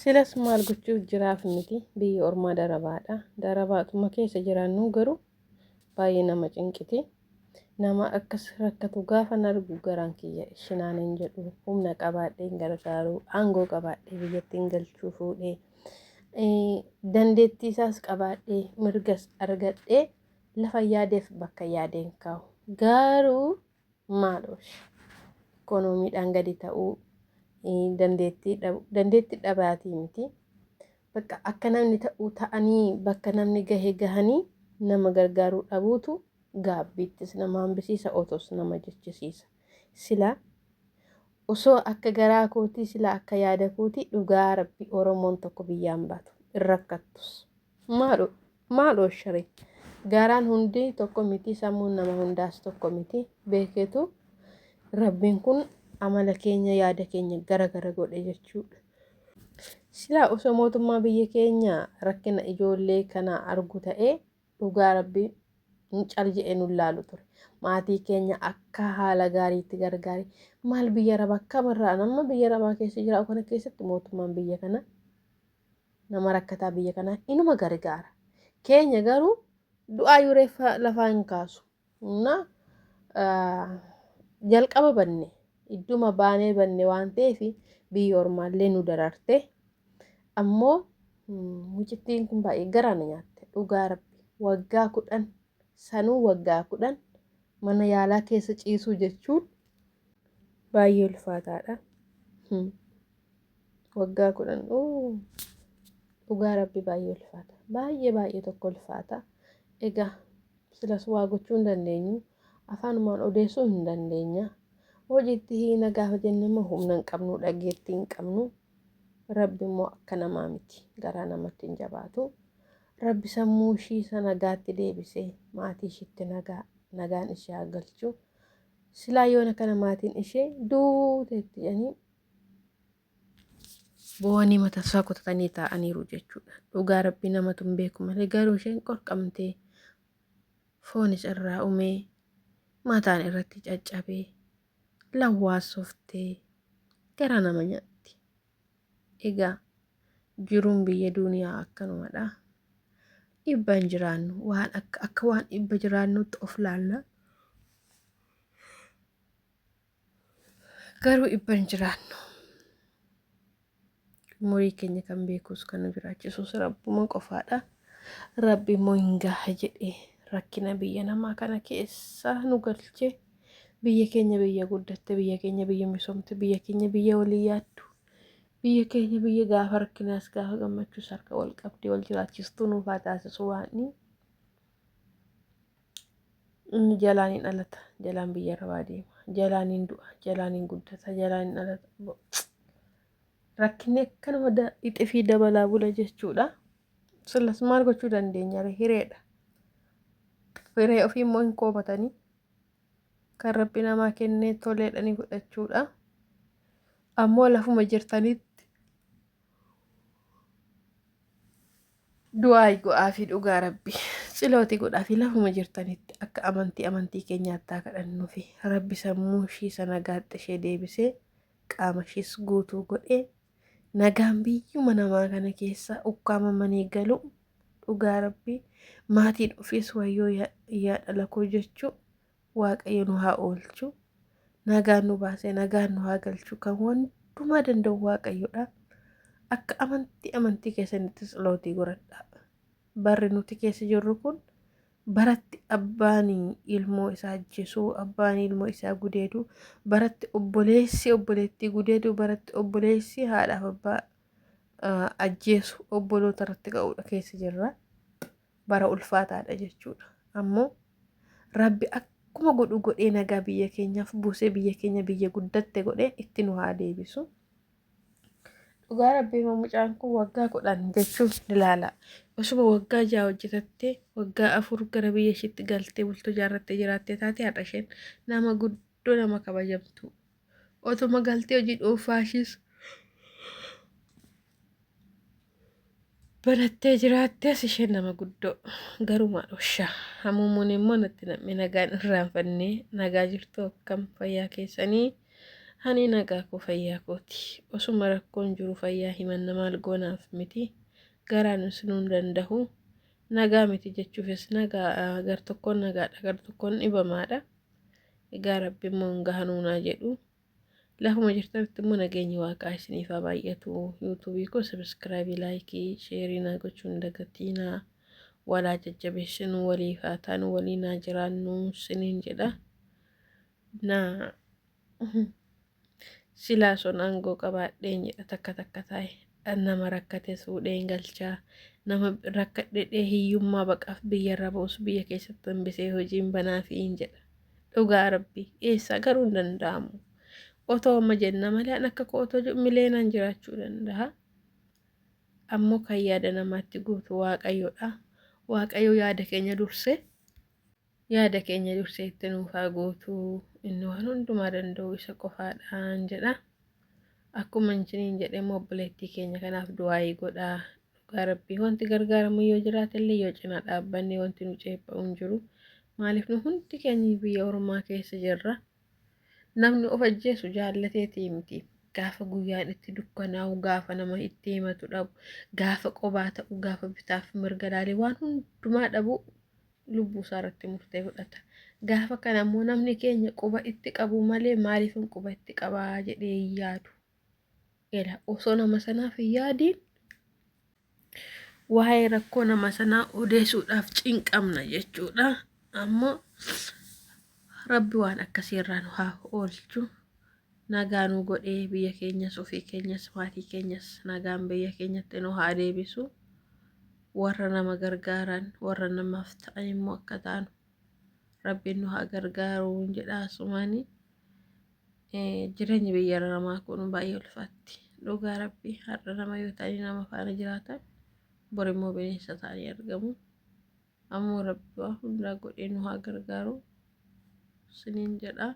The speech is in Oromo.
Silas maal gochuuf jiraaf miti biyyi ormaa darabaadha. Darabaatuma keessa jiraannu garuu baay'ee nama cinqiti. Nama akkas rakkatu gaafan argu garaan kiyya ishinaan hin jedhu. Humna qabaadhee hin gargaaru, aangoo qabaadhee biyyatti hin galchuu fuudhee, dandeettii isaas qabaadhee mirgas argadhee lafa yaadeef bakka yaadeen kaa'u. Garuu maaloosh ikoonomiidhaan gadi ta'uu dandeettii dandeettii dhabaatii miti. Bakka akka namni ta'uu ta'anii bakka namni gahe gahanii nama gargaaruu dhabuutu gaabbiittis nama hambisiisa, otos nama jechisiisa. Sila osoo akka garaa kootii sila akka yaada kootii dhugaa rabbi Oromoon tokko biyyaan baatu hin rakkattus. Maal maal oosharee garaan hundi tokko miti, sammuun nama hundaas tokko miti. Beekeetu rabbiin kun amala keenya yaada keenya gara gara godhe jechuudha. Silaa osoo mootummaa biyya keenya rakkina ijoollee kanaa argu ta'ee dhugaa rabbii cal jedhee nu laalu ture. Maatii keenya akka haala gaariitti gargaare maal biyya arabaa kamirraa nama biyya arabaa keessa jiraatu kana keessatti mootummaan biyya kana nama rakkataa biyya kanaa inuma gargaara. Keenya garuu du'aa yoo reeffa lafaa hin kaasu. Na jalqaba banne idduma baanee banne waan ta'eef biyya ormaallee nu dararte. Ammoo mucittiin kun baay'ee garaa na nyaatte dhugaa rabbi waggaa 10 sanuu waggaa 10 mana yaalaa keessa ciisuu jechuun baay'ee ulfaataadha. Waggaa 10 dhugaa rabbi baay'ee ulfaata. Baay'ee baay'ee tokko ulfaata. Egaa silas waa gochuu hin dandeenyu. Afaanumaan odeessuu hin dandeenya. Hojiitti hiina gaafa jenne immoo humna hin qabnu, dhageettii hin qabnu. Rabbi immoo akka namaa miti. Garaa namatti hin jabaatu. Rabbi sammuu ishii isa nagaatti deebisee maatii ishiitti nagaa nagaan ishee haa galchu. Silaa yoona kana maatiin ishee duuteetti jedhanii boo'anii matasaa kutatanii taa'aniiru jechuudha. Dhugaa rabbii namatu hin beeku malee garuu isheen qorqamtee foonis irraa umee mataan irratti caccabee lawwaasoftee garaa nama nyaatti. Egaa jiruun biyya duuniyaa akkanumadha. Dhibba hin jiraannu waan akka akka waan dhibba jiraannutti of laalla. Garuu dhibba hin jiraannu. Umurii keenya kan beekus kan nu jiraachisus rabbuma qofaadha. Rabbi immoo hin gaha jedhee rakkina biyya namaa kana keessa nu galche. Biyya keenya biyya guddatte, biyya keenya biyya misoomte, biyya keenya biyya walii yaaddu, biyya keenya biyya gaafa rakkinaas gaafa gammachuus harka wal qabdee wal jiraachistuu nuuf haa taasisu waaqni. Inni jalaan hin dhalata, jalaan biyya arabaa deema, jalaan hin du'a, jalaan hin guddata, jalaan hin dhalata. Rakkinni akkanuma ixifii dabalaa bula jechuudha. Silas maal gochuu dandeenya ree? Hireedha. Hiree ofii immoo hin koomatanii. Kan rabbi namaa kennee toleedhanii fudhachuudha. Ammoo lafuma jirtanitti du'aayi godhaafi dhugaa rabbi tsilooti godhaafi lafuma jirtanitti akka amantii amantii keenyaatti haa kadhannuufi rabbi sammuu ishii sana gaatti ishee deebisee qaama ishiis guutuu godhee nagaan biyyuma namaa kana keessa ukkaamamanii galu dhugaa rabbi maatiin ofiis wayyoo yaa dhala koo jechuu Waaqayyo nu haa oolchu. Nagaan nu baasee nagaan nu haa galchu. Kan wantumaa danda'u Waaqayyodha. Akka amantii amantii keessanitti tsilootii godhadha. Barri nuti keessa jirru kun baratti abbaan ilmoo isaa ajjeesuu, abbaan ilmoo isaa gudeedu, baratti obboleessi obboleettii gudeedu, baratti obboleessi haadhaaf abbaa ajjeesu obboloota irratti ka'uudha keessa jirra. Bara ulfaataadha jechuudha. Ammoo Rabbi akkuma godhu godhee nagaa biyya keenyaaf buusee biyya keenya biyya guddatte godhee itti nu haa deebisu. Dhugaa Rabbii immoo mucaan kun waggaa 10 jechuun ilaala. Osuma waggaa 6 hojjetattee waggaa 4 gara biyya ishiitti galtee bultoo ijaarrattee jiraattee taate har'a isheen nama guddoo nama kabajamtu. Otuma galtee hojii dhuunfaa ishiis banattee jiraattees isheen nama guddoo garuu maal oshaa hamuumuun immoo natti nam'e nagaan irraanfannee nagaa jirtu akkam fayyaa keessanii. Ani nagaa koo fayyaa kooti. Osuma rakkoon jiru fayyaa himanna maal goonaaf miti. Garaanis nuun dandahu. Nagaa miti jechuufis nagaa gartokkoon nagaadha gartokkoon dhibamaadha. Egaa Rabbi immoo hin gahanuunaa jedhu. Lafuma jirtanitti immoo nageenyi waaqaa isiniif haa baay'atu. Yuutuubii koo sabiskiraayibii, laayikii, sheerii naa gochuu hin dagatiinaa. Walaa jajjabeessinu, waliif haa taanu, waliin haa jiraannu isiniin jedha. Naa silaa son aangoo qabaadheen jedha takka takka taa'e. Nama rakkate fuudheen galchaa. Nama rakkadhee hiyyummaa baqaaf biyyarra ba'us biyya keessatti hambisee hojiin banaafiin jedha. Dhugaa Rabbi eessaa garuu hin danda'amu. Otoo amma jenna malee an akka koo otoo mileenaan jiraachuu danda'a. Ammoo kan yaada namaatti guutu Waaqayyoodha. Waaqayyo yaada keenya dursee yaada keenya dursee itti nuuf haa guutu. Inni waan hundumaa danda'u isa qofaadhaan jedha. Akkuma isiniin jedhe immoo obboleettii keenya kanaaf du'aayii godhaa. Dhugaa Rabbii wanti gargaaramu yoo jiraate illee yoo cinaa dhaabbanne wanti nu ceepha'u hin jiru. Maaliif nu hundi keenya biyya ormaa keessa jirra. Namni of ajjeesu jaallateetii miti. Gaafa guyyaan itti dukkanaa'u, gaafa nama itti himatu dhabu, gaafa qobaa ta'u, gaafa bitaaf mirga laalee waan hundumaa dhabu lubbuu isaa irratti murtee fudhata. Gaafa kana immoo namni keenya quba itti qabu malee maaliifin quba itti qabaa jedhee hin yaadu. Ela osoo nama sanaaf hin yaadiin waa'ee rakkoo nama sanaa odeessuudhaaf cinqamna jechuudha. Ammoo Rabbi waan akkasii irraa nu haa oolchu. Nagaa nu godhee biyya keenyas ofii keenyas maatii keenyas nagaan biyya keenyatti nu haa deebisu. Warra nama gargaaran warra namaaf ta'an immoo akka taanu Rabbiin nu haa gargaaru jedha asumaanii. Jireenyi biyya namaa kun baay'ee ulfaatti. Dhugaa Rabbii har'a nama yoo ta'anii nama faana jiraatan bor immoo bineensa ta'anii argamu. Ammoo Rabbi waa hundaa godhee nu haa gargaaru siniin jedha.